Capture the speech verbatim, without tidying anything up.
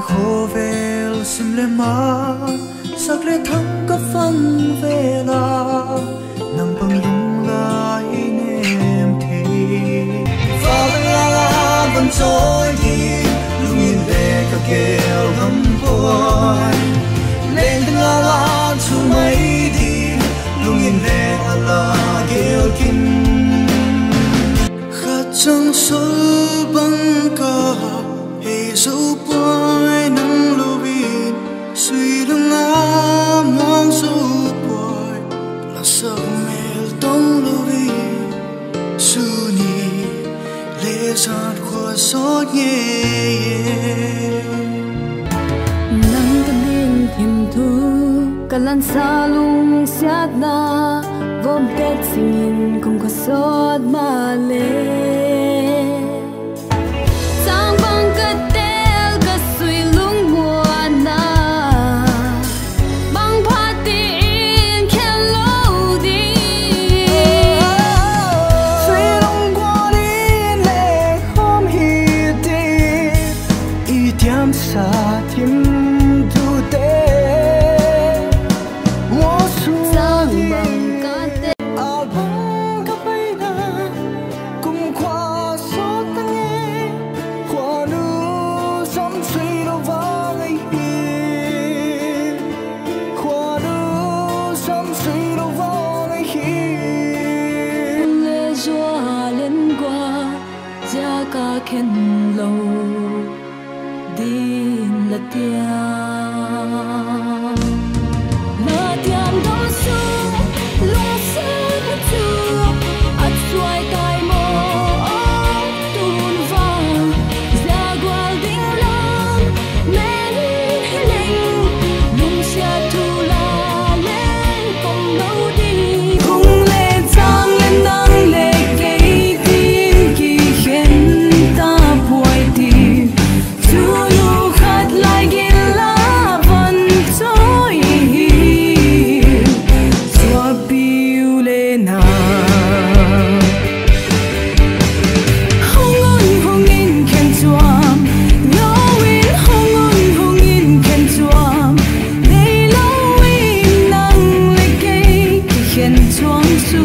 Khawvel sim le ma, sak le thang ka fang vel a, nang bang lung la hi nem thei. Fâk la la van chawi ding, lungin le ka gel ngam puai. Leng ding la la chu mai ding, lungin le a la gel kin. Khat chang sol bang ka hei zo puai nang lo in, sui lung a muang zo puai, la sak mêl tong lo in, suni le zan khua sawt ngei e. Nang ka ding thim thu, ka lansa lungsiatna, vom pet singin kum ka sawt maleh. Chang bang ka tel ka sui lungmuanna, bang pha ti in khel lo ding. Sui lungmuan in le khawm hi ti, i tiamsa thim thute. Mawsuak bang ka tel, a bang ka paina, kumkhua sawt ta nge, khuanu zam sui lo vang ahi, khuanu zam sui lo vang ahi. Le zua len gua, zia ka khen lo din la tiam, la tiam dam su, lungsiat chu a chuai tai maw, tun vang zia gual ding lam, men hi leng, lungsiat thu la leng pom lo ding. Hung le chang le nang le kei tin kikhen ta puai ti, chunu khat lai gil la van chawi hi, suapiu le na. Hung un hung in khen chuam, nau in hung un hung in khen chuam, neilo in nang le kei kikhen chuam chu.